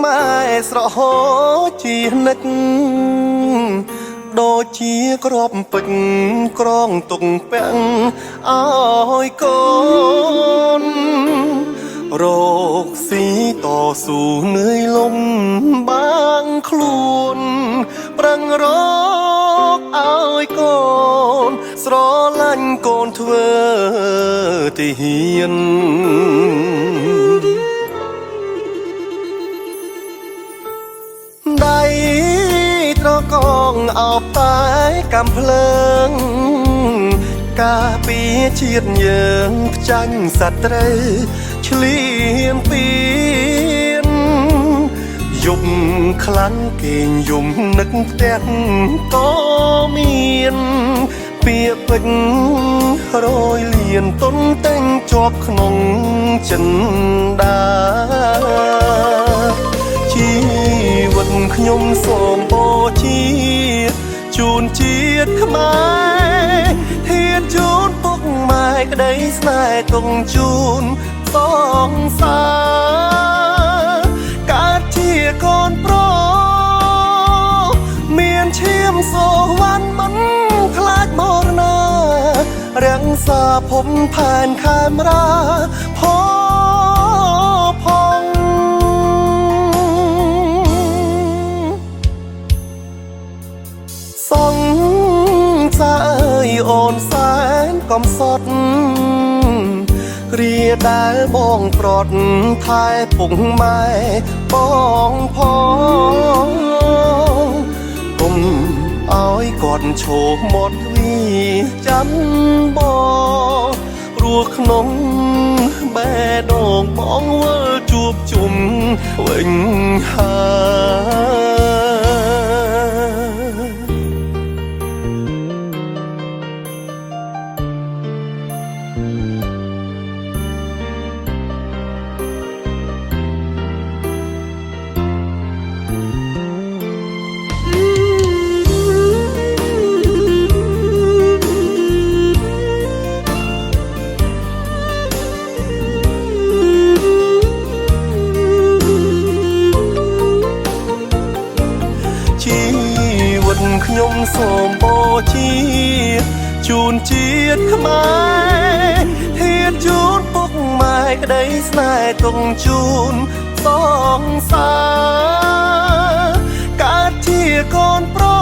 ម៉ែស្រហោជានិច្ចដូចជាក្របពេជ្រក្រងទុកពាំងឲ្យកូនរោគស៊ីតស៊ូនឿយលំបាងខ្លួនប្រឹងរកឲ្យកូនស្រឡាញ់កូនធ្វើទីហ៊ានដៃត្រកងអោបតែកំភ្លើងការពីជាតិយើងផ្ចាញ់សត្រូវឆ្លៀនពៀនយំខ្លាំងគេងយំនឹកផ្ទះក៏មានពាក្យពេចន៍រយលៀនទុនតែងជាប់ក្នុងចិនដាជីវិតខ្ញុំសូមបូជាជូនជាតិខ្មែរធានជូនពុកម៉ែក្តីស្នេហ៍ទុំជូនសងសាកើតជាកូនប្រុសមានឈាមសូវណ្ណមិនខ្លាចមរណារាំងសាភពផែនខេមរាផផងសងសាអើយអូនសែនកំសត់រាដែលបងប្រត់ថែពុកម៉ែបងផងគុំឲ្យគាត់ឈោមាត់ទ្វីចាំបងរស់ក្នុងបេះដូងបងវិលជួបជុំវិញហើយជីវិតខ្ញុំសូមបូជាជូនជាតិខ្មែរធានជូនពុកម៉ែក្តីស្នេហ៍ទុំជូនសងសាកើតជាកូនប្រុ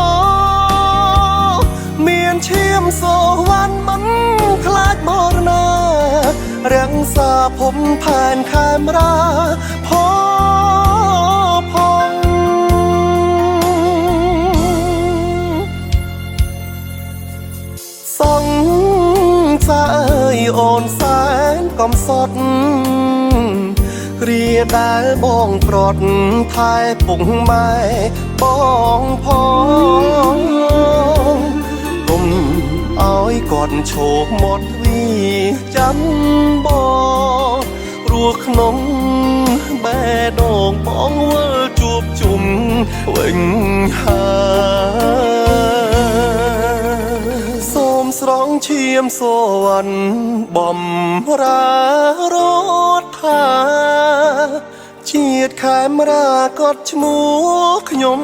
សមានឈាមសូវណ្ណមិនខ្លាចមរណារាំងសាភពផែនខេមរាផផងសងសាអើយអូនសែនកំសត់រាដែលបងប្រត់ថែពុកម៉ែបងផងគុំឲ្យគាត់ឈោមាត់ទ្វីចាំបងរស់ក្នុងបេះដូងបងវិលជួបជុំវិញហើយសូមស្រង់ឈាមសវណ្ណបំរារដ្ឋាជាតិខេមរាកត់ឈ្មោះខ្ញុំ